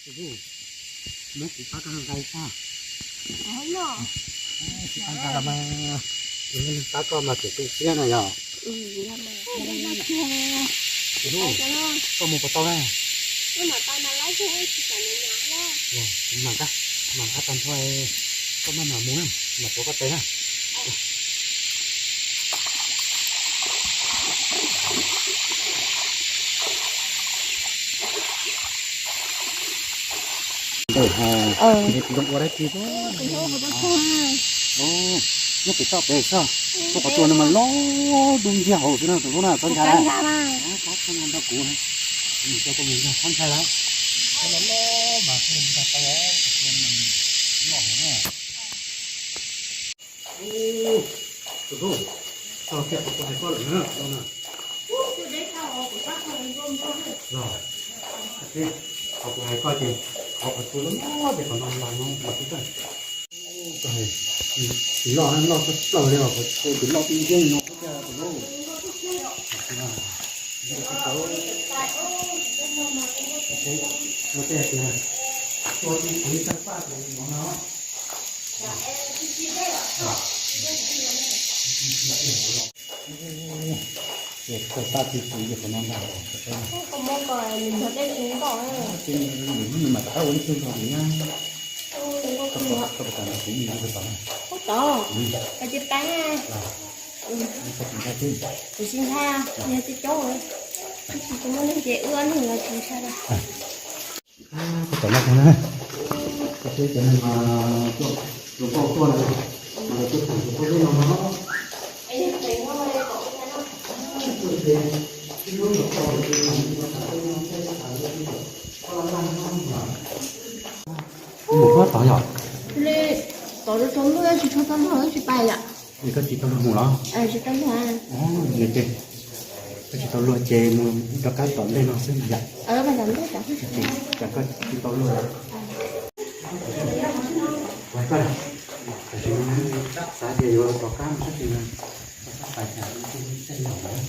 Muab kuv pab koj nqa ib tag. Kuv pab nqa los mas, kuv pab koj mas tseem tu siab no yog. Koj mus puas tau na? Kuv mam qab, mam qab tag nrho, koj maj mam mus na, mam tuav koj tes na. Ntawm ho, nws tsis zoo ua dab tsi. Nyob pem toj pem xwb, tuaj qhov tuaj no mas loj dub nciab hauv xwb na, tus hlub na, txhob ntshai lawm. Txhob ntshai lawm. Tus hlub, txog kiag qhov kuv hais koj lawm na, no na. Los, qhov kuv hais koj ces, qhov qhov txhua loj loj ces qhov no los no los xwb. Tsis loj na, loj tshaj plaws li os, qhov txhua ces loj tib yeej no xwb tus hlub. Ua tej tias, tua ib tug ib tag paj ces no no. Ces tau paj tib si ces qhov no ntag. Ces nws mas rov qab ua ib tug nrog nws nyab. Koj puas tau nrog kuv mus ua tod na? Koj tod, koj cia pab. Kuv tsis ntshai, yog coob coob, tab sis tsis muaj neeg ces wb ob leeg los tsis ntshai. Koj tod no na, koj twb cov neeg zoo nkauj tuaj na, mas lawv tuaj tseem tus poj zeb no no. Mus puag tod yog? Tod tsaus ntuj tsis tshua tau luag tsis pais yom. Es koj tsis tau luag mus los? Tsis tau luag. Ces koj tsis tau luag ces mus rov qab tom ntej no xwb yom. Ces koj tsis tau luag. Tam sim no xav tias yuav rov qab mus sab tid no, rov qab pais cas tej los lawm.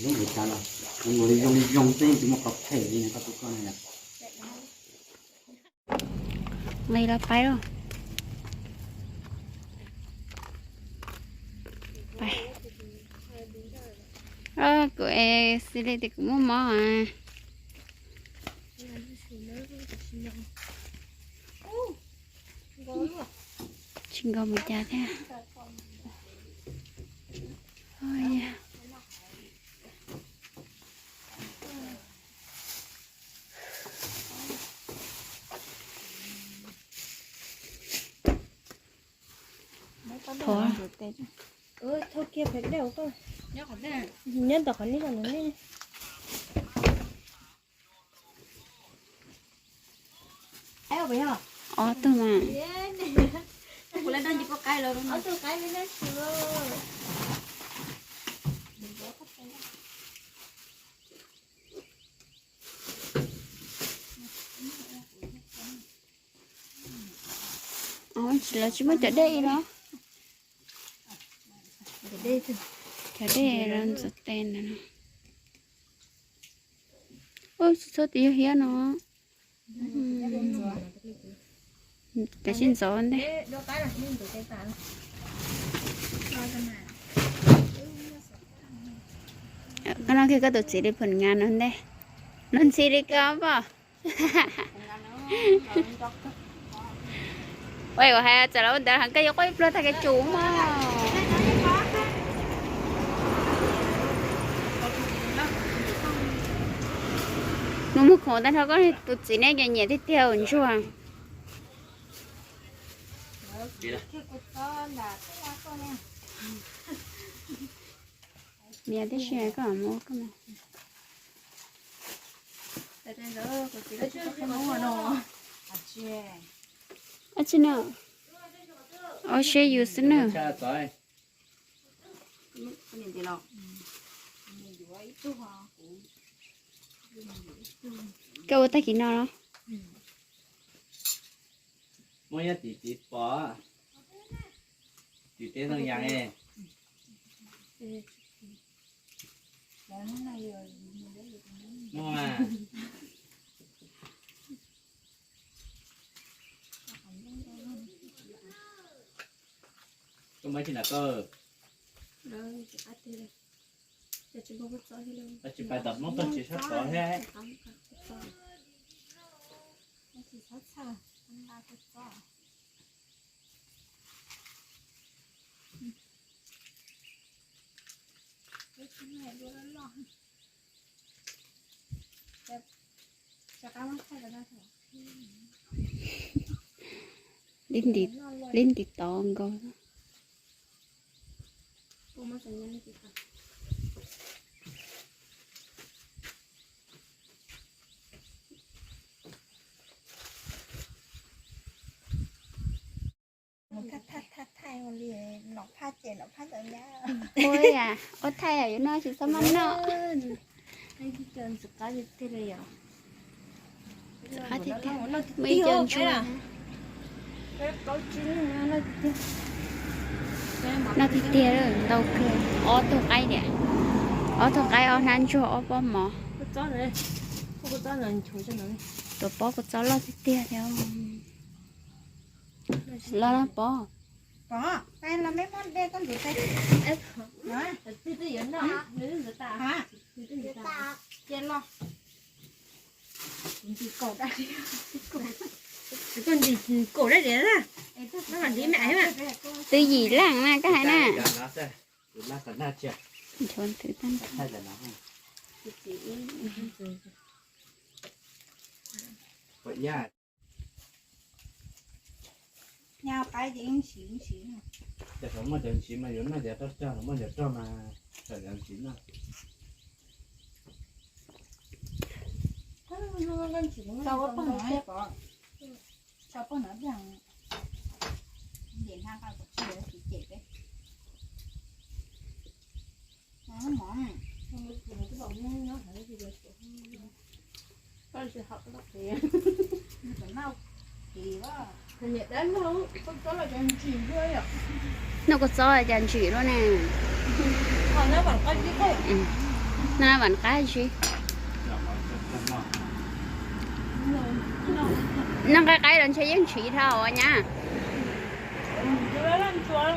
Lub ua cas los nws ua li zoo li zoo xwb, tsis muaj qhov phem li koj tus koj no yom. Li los pais lauj. Pais. Kuv es xws li tias kuv muaj mob. Tsis nkaus mus cas thiab. Thov. Nyob tom qhov nej. Ob tug mas. Tsis, lawv tsis muaj cov dej los? Cov dej los ntxuav tes ntawd no. Ub, tsis txhob tias yog hiab no. Tam sim ntxov ntej. Koj no kiag koj tus txiv li phom ngas no ntej. No ntxhi li koj pom. Ua ua hais txawm los ua ntawd heev koj yuav quaj ib pluag tag kev tsum mog. Mus muag khoom tag nrho koj tus txiv ne ces nyiam tiag tiag ntsuag. Niam tib si koj mus koj. Dab tsi na? Ob seb yus xwb na. Koj ua tag kis no los? Muaj nyob tim txiv pom, tim teb Ntoo Yas. Muaj. Koj muaj tsi na koj? Tsis pais tom Hmoob toj tsis sab tod thiab. Li ntim tod nkaus. Ua thaij, ua thaij yuav noj tsis txhob maj noj. Muaj ib co ntsuag. Noj tiag tiag, ntau kawg, ob tug qaib tiag, ob tug qaib, ob hnab ntsuag, ob pob mov. Tuav pob kua txob loj tiag tiag thiab. Loj loj pob. Twb yim leej na koj hais na. Ces thaum muaj cov ntsis mas yuav noj cov rog cog, thaum muaj cov rog mas txawm cov ntsis noj. Noj kua txob cas ntsim luaj ne. Noj vam qab tsi. Noj qaib qaib los ntshe yeej ntshiv dhau nyab. Tshuav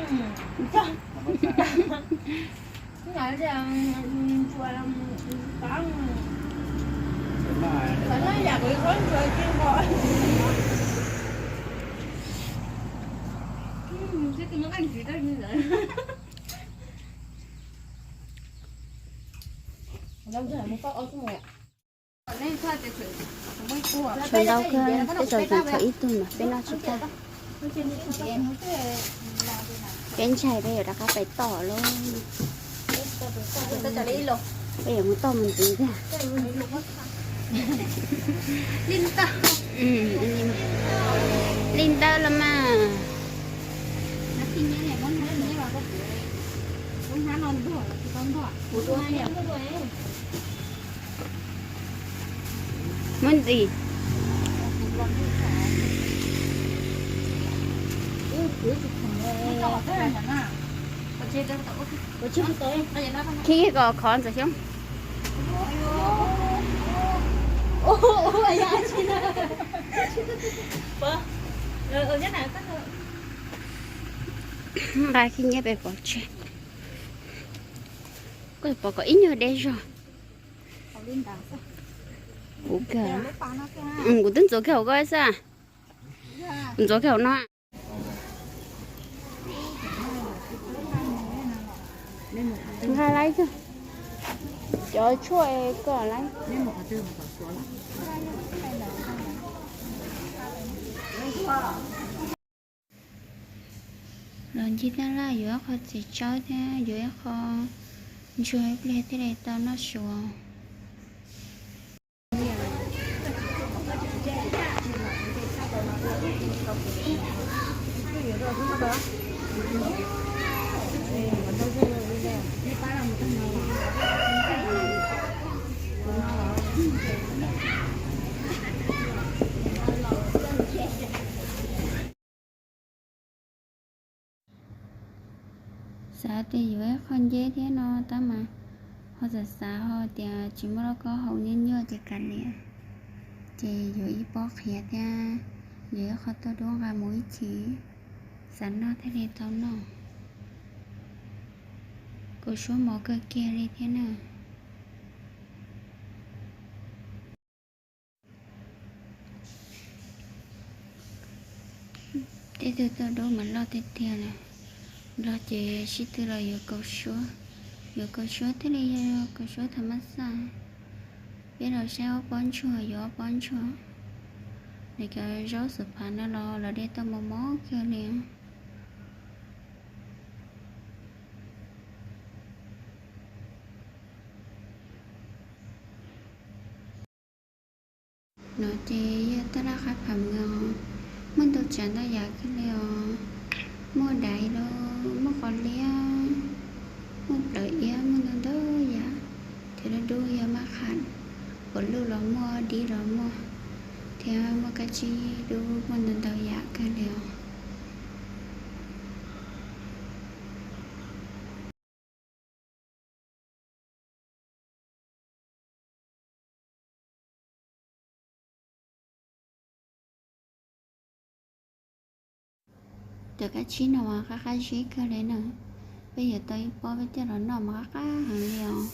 ntau kawg, peb tseem tshuav ib tug mas peb noj tsis tag. Peb ntshai peb yuav rov qab pais tom lauj. Peb yuav mus tom mus ntxiv thiab. Li ntawd los mas. Muab ntxiv. Khib kom khov ntxawm xyoob. Nqa khib nyiab pem pov tseg. Koj pom kom ib nyuag deb zog. Kuv kawg, kuv twb ntxuav kiag hauv ko xwb. Kuv ntxuav kiag hauv no. Nqa laib kawg. Cov tshuaj koj laib. Los ncig taj laj yuav ib qho txiv tsawb thiab yuav ib qho ntsuag ib pliag thiaj li tau noj su. Xav tias yuav ib qho nceb thiab no tab mas ho xav xav ho tias tsis muaj lauj kaub hau nyuaj nyuaj ces kav liam, ces yuav ib pob qhiav thiab yuav ib qho tauj dub nqa mus ib chim, xav noj thiaj li tau noj. Kaus suab mos kawg kiag li thiab na. Tej tug tauj dub mas loj tiag tiag lawm, loj ces sib tw los yuav kaus suab, yuav kaus suab thiaj li yog kaus suab tham mab xaj. Peb los saib ob pob ntsuag, yuav ob pob ntsuag. Nws cov zaub xwm phav no los los dej tauj mos mos kawg li. No ces yog tab laj qab pham os, muaj ntau tsav ntau yam kawg li os. Muaj daiv los, muaj qos liab, muaj plawv iab, muaj ntau ntau yam. Cov dub dub yog maj qham, puav luj los muaj, dib los muaj, thiab muaj kab tsib dub, muaj ntau ntau yam kawg li os. Cov kab tsib no mas qab qab zib kawg li na. Peb yuav tau ib pob peb coj los noj mas qab qab heev li os.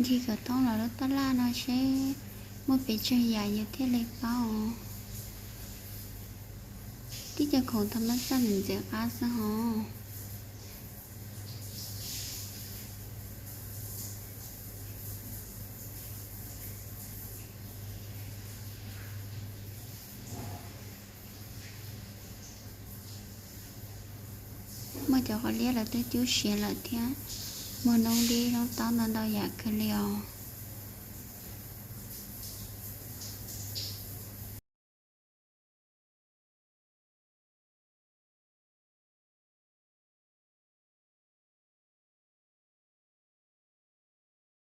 Ncig kom thoob los lub tab laj no seb muaj pes tsawg yam yus thiaj li paub. Tib co khoom tham mab xaj ntxim ntxim qab xwb hos. Muaj cov qos liab los twb cub siav lawm thiab. Muaj noob dib noob taub ntau ntau yam kawg li os.